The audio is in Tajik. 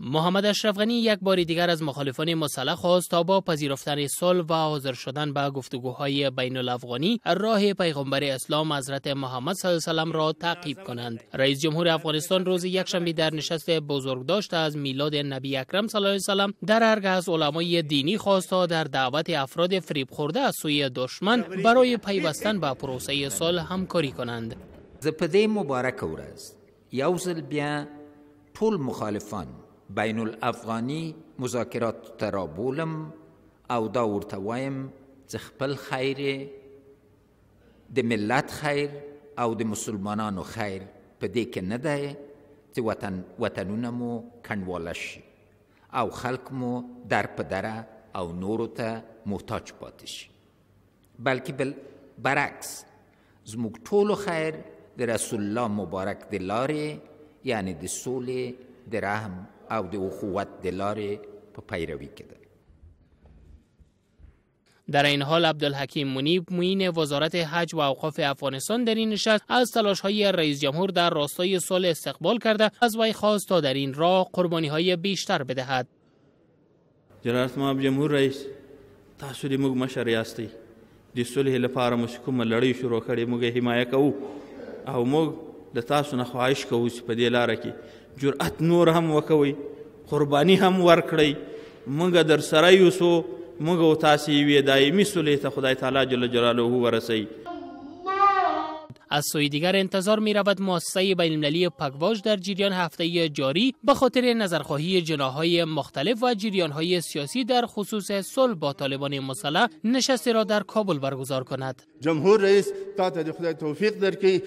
محمد اشرف غنی یک بار دیگر از مخالفان مسلح خواست تا با پذیرفتن صلح و حاضر شدن به گفتگوهای بین الافغانی راه پیغمبر اسلام حضرت محمد صلی الله علیه و سلم را تعقیب کنند. رئیس جمهور افغانستان روز یکشنبه در نشست بزرگداشت از میلاد نبی اکرم صلی الله علیه و سلم در ارگ از علمای دینی خواست تا در دعوت افراد فریب خورده از سوی دشمن برای پیوستن به پروسه صلح همکاری کنند. زه په دې مبارکه ورځ یو ځل بیا ټول مخالفان بین الافغاني مذاکراتو ته رابولم او دا ورته وایم چې خپل خیر، د ملت خیر او د مسلمانانو خیر په دې کې نه دی چې وطنونه مو کنډواله شي او خلک مو در په دره او نورو ته محتاج پاتې شي، بلکې برعکس زموږ ټولو خیر د رسول الله مبارک د لارې، یعنی د سولې، د رحم او د اخوت د لارې په پیروي کې ده. در این حال عبدالحکیم منیب، معین وزارت حج و اوقاف افغانستان، در این نشست از تلاش‌های رئیس جمهور در راستای صلح استقبال کرده از وی خواست تا در این راه قربانی‌های بیشتر بدهد. جلالت مآب جمهور رئیس، تاسو د موږ مشر یاستئ، د صلح لپاره مو چې کومه لړۍ شروع کړې موږ یې حمایه کوو او موږ له تاسو نه خواهش کوو چې په دې لاره کې جرأت نور هم وکوئ، قرباني هم ورکړئ، موږ در سره یوسو، موږ او تاسې یوې دایمي صلح ته خدای تعالی جل جلاله ورسوي. از سوی دیگر انتظار می رود مؤسسه بین المللی پگواش در جریان هفته جاری به خاطر نظرخواهی جناح‌های مختلف و جریان‌های سیاسی در خصوص صلح با طالبان مسلح نشستی را در کابل برگزار کند. جمهور رئیس تا ته د خدای توفیق درکړي.